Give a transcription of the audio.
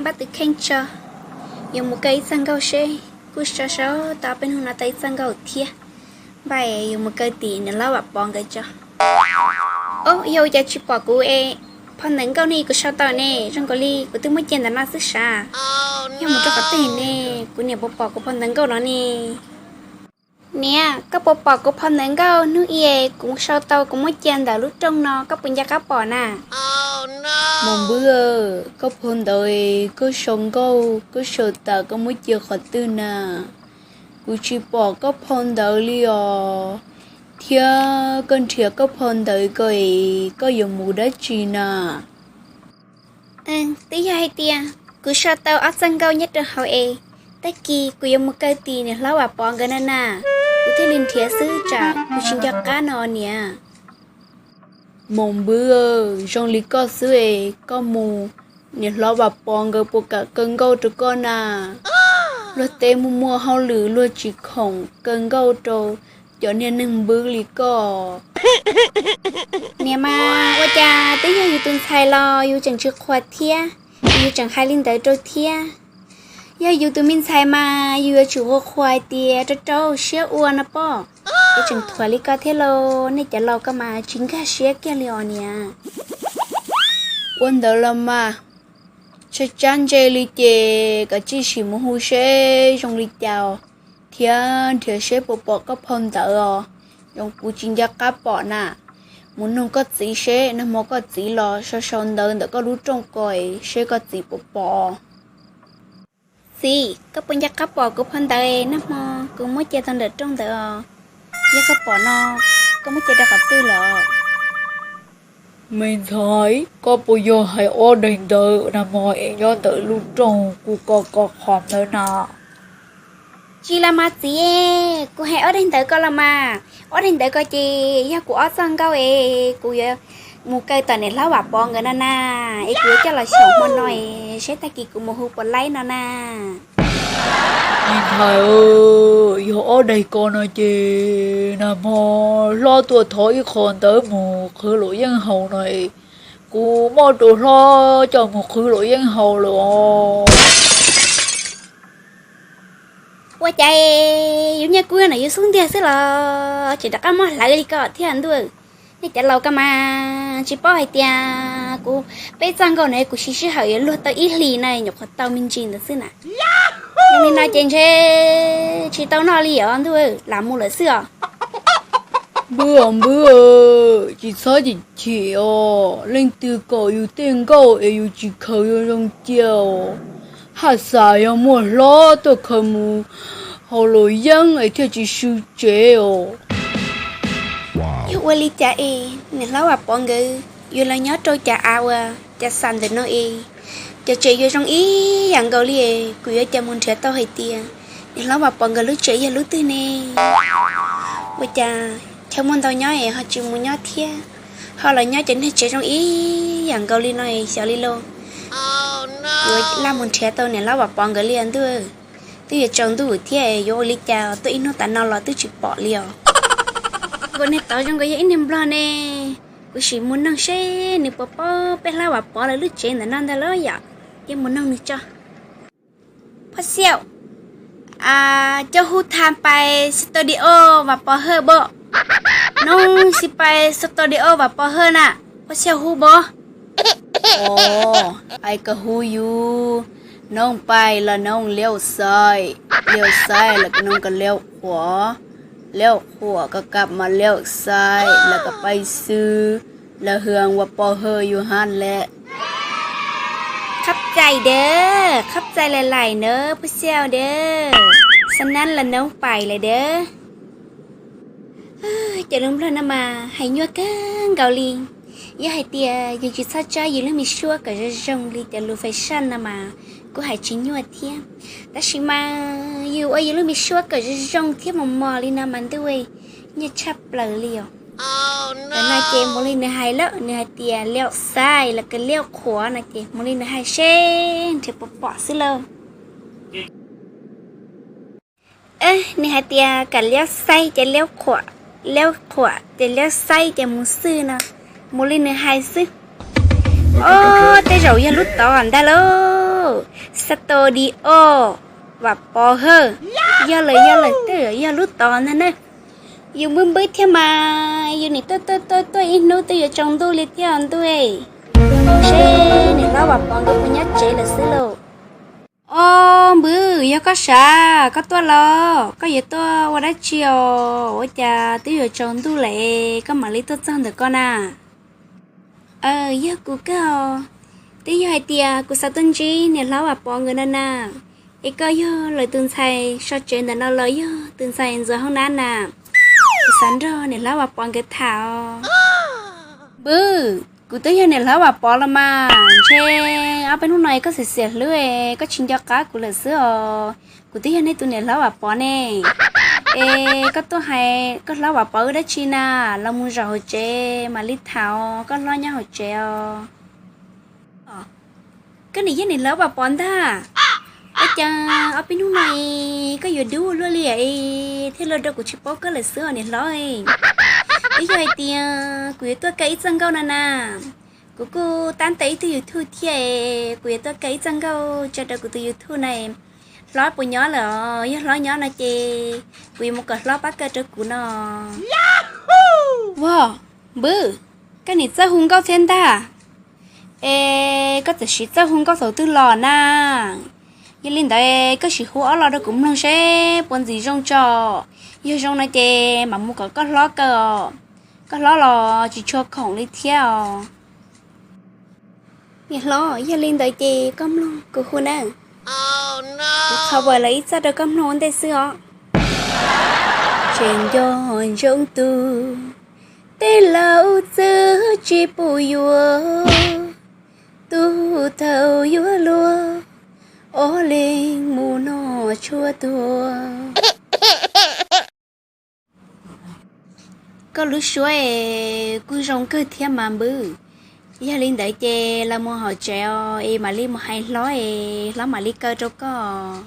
Npaj tus kheej tso, yuav mus kaw ib txoj nkauj seb kuj so so tau peb hnub no tau ib txoj nkauj thiab. Npaj yuav mus kaw tim niam hlob Vam Pov nkawd tso. Ob, yog ua cas tsis pom kuv es phau ntawv nkauj ne? Kuv sau tau ne, zoo nkaus li kuv twb muab cia ntawm no xwb sav. Yog mus rau qhov twg ne, kuv niam puas pom kuv phau ntawv nkauj no ne? Niam, koj puas pom kuv phau ntawv nkauj? Hnub i kuv sau tau kuv muab cia ntawm lub rooj no, koj puas nco qab pom na? Mos npwb, koj phau ntawv, koj sau nkauj koj sau tas koj muab cia qhov twg na? Kuv tsis pom koj phau ntawv li os. Thiab koj nrhiav koj phau ntawv ko es koj yuav mus dab tsi na? Twb yog hais tias kuv sau tau ob txoj nkauj nyob rau hauv es tag kis kuv yuav mus kaw tim niam hlob Vam Pov nkawd na na, kuv thiaj li nrhiav xwb, tsam kuv tsis nco qab no niam. Mos npwb, zoo li koj xwb es koj mus, niam hlob Vam Pov nkawd puas kam kaw nkauj rau koj na? Luag teb muaj muaj hauj lwm luag tsis khoom kaw nkauj rau cov niag neeg npwb li koj. Niam mas, ua cas twb yog yus tus ntxhais los yus tseem tsis qhuas thiab, yus tseem hais li ntawd rau thiab. Yog yus tus me ntxhais mas yus yuav tsum qhuas qhuas hais tias rau rau siab ua no pob. Kuv tseem thuam li koj thiab lauj, nej cov laus koj mas tsis nkag siab kiag li os niam. Ua ntawd los mas, tsab tsab ntse li ces koj cia li sim mus hu seb zoo li cas thiab nrhiav seb puas pom koj phau ntawv os. Zoo kuv tsis nco qab pom na. Mus nug koj txiv seb nag hmo koj txiv los sau sau ntawv ntawm koj lub rooj ko seb koj txiv puas pom. Txiv, koj puas nco qab pom kuv phau ntawv nag hmo kuv muab cia tau ntawm rooj ntawd os? Yog koj pom no, koj muab cia rau qhov twg lawm? Me ntxhais, koj puas yog hais ob daim ntawv nag hmo es nyob ntawm lub rooj kuv ko ko qhov ntawd na? Tsis los mas txiv, kuv hais ob daim ntawv ko los mas. Ob daim ntawv ko ces yog kuv ob txoj nkauj es kuv yuav mus kaw tom niam hlob Vam Pov nkawd no na, es kuv yuav coj los xyaum hmo no es seb tag kis kuv mus hu puas laib no na. Me ntxhais, yog ob daim ko no ces nag hmo hlob tuaj thov ib qho ntawv mus qhwv luam yeeb haus no es kuv muab rau hlob coj mus qhwv luam yeeb haus lawm os. Ua cas yus nyiaj kub no yus xub ntiag xwb los tseem rov qab muab hlawv li ko thiab ntuj? Nej cov laus ko mas tsis paub hais tias kuv peb txoj nkauj no kuv siv sij hawm yuav luag tau ib hlis no nyuam qhuav tau me ntsis ntawd xwb na. Yog li no ces ntshe tsis tau noj li os ntuj, lam mus lawm xwb os. Npwb os npwb, tsis txhob chim chim os, leej twg kom yus tej nkauj es yus tsis khaws yuav zoo cia os. Haj xam yog muaj hlob tuaj khaws mus haus luam yeeb es thiaj tsis sw tsev os. Yog ua li cas es niam hlob Vam Pov nkawd yuav los nyob rau cov av uas cov xam ntawm no es cov tsev yuav zoo ib yam nkaus li es kuv yuav cas mus nrhiav tau hais tias niam hlob Vam Pov nkawd lub tsev yog lub twg ne? Ua cas chaw muaj ntau nyob es ho tsis mus nyob thiab, ho los nyob cov niag tsev zoo ib yam nkaus li no es xyov li lauj. Kuv laj mus nrhiav tau niam hlob Vam Pov nkawd li os ntuj. Twb yuav tsaus ntuj thiab es yuav ua li cas tuaj ib hnub tas no los twb tsis pom li os. Nkaus niag tod zoo nkaus yog ib niag nplog ne. Kuv sim mus noog seb nws puas paub peb hlob Vam Pov lawv lub tsev ntawm no ntag lauj yom. Cia mus noog nws tso. Phoj Xiauj, coj hu tham pais studio Vam Pov Hawj bom. Noog sis pais studio Vam Pov Hawj na, Phoj Xiauj hu bom. Os, pais koj hu yus, noog pais los noog liaus xais, liaus xais los noog koj liaus qhuam, liaus qhuam koj kab mas liaus xais los koj pais xwb, lawv hwm Vam Pov Hawj yus hab lawm. Qhab txais dawb, qhab txais lais lais nawb Phoj Xiauj dawb, xa nab los noog pais lawm dawb. Cov lus nplog no mas hais nyuaj kawg nkaus li. Yog hais tias yus tsis txhob tso yus lub me suab kom zoo zoo li cov lus fais saj no mas kuj hais tsis nyuaj thiab. Tab sis mas yus ua yus lub me suab kom zoo zoo thiab mos mos li no mas ntuj, nyuaj tshaj plaws li os. Ntawm no ces mus li nws hais lawm, nws hais tias liaus xais los koj liaus qhuam no ces mus li nws hais seb nrhiav puas pom xwb lauj. Nws hais tias kom liaus xais ces liaus qhuam, liaus qhuam ces liaus xais ces mus xwb no, mus li nws hais xwb. Ob, tej zaum yog lub tod ntag lauj. Studio Vam Pov hawb. Yog lawm yog lawm, twb yog lub tod ntag na. Yus npwb npwb thiab mas yus nim tuaj tuaj tuaj tuaj ib hnub twb yuav tsaus ntuj li thiab os ntuj. Mus seb niam hlob Vam Pov nkawd puas nyob tsev lawm xwb lauj. Ob npwb, yog koj sav koj tuaj los koj yuav tuaj ua dab tsi os? Ua cas twb yuav tsaus ntuj lawm koj mam li tuaj txog ntawm ko na? Yog kuv kawg os. Twb yog hais tias kuv xav tuaj ntsib niam hlob Vam Pov nkawd no na. Es koj yog lawv tus ntxhais so tsev ntawm no los yog tus ntxhais ntxuav hoob nab na? Kuv xav nrog niam hlob Vam Pov nkawd tham os. Npwb, kuv twb yog niam hlob Vam Pov los mas, ntshe ob peb hnub no koj xiam xiam hlwb, koj tsis nco qab kuv lawm xwb os. Kuv twb yog nej tus niam hlob Vam Pov ne. Es koj tuaj hais koj hlob Vam Pov wb dab tsi na? Los mus zaum hauv tsev mam li tham os, koj hlob nyob hauv tsev os. Koj nim yog niam hlob Vam Pov ntag. Ua cas ob peb hnub no koj yuav dub luaj li thiaj li ua rau kuv tsis paub koj lawm xwb os niam hlob. Twb yog hais tias kuv yuav tuaj kaw ib txoj nkauj no na. Kuv kuj tab tom ib tug YouTube thiab, kuv yuav tuaj kaw ib txoj nkauj tso rau kuv tus YouTube na. Hlob puas nyob lawm os? Yog hlob nyob no ces kuv yuav mus kom hlob pab kaw rau kuv no. Vauv, npwb, koj nim txawj hu nkauj thiab ntag. Es koj txawm siv txawj hu nkauj thaum twg los na? Yog li ntawd koj sim hu ob lo rau kuv mloog seb puas ntxim zoo tso. Yog zoo no ces mam mus kom koj hlob kaw os. Koj hlob los tsis tshua khoom li thiab os. Niam hlob, yog li ntawd ces koj mloog kuv hu na. Kuv qhov uas lawv ib txoj rau koj mloog ua ntej xwb os. Tseem nco ntsoov tus tej laus txwv tsis pub yuav, tus thaum yuav luag ob leeg mus noj tshuaj tuag. Koj lub suab es kuj zoo kawg thiab mas npwb. Yog li ntawd ces los mus hauv tsev os, es mam li mus hais hlob es hlob mam li kaw rau koj.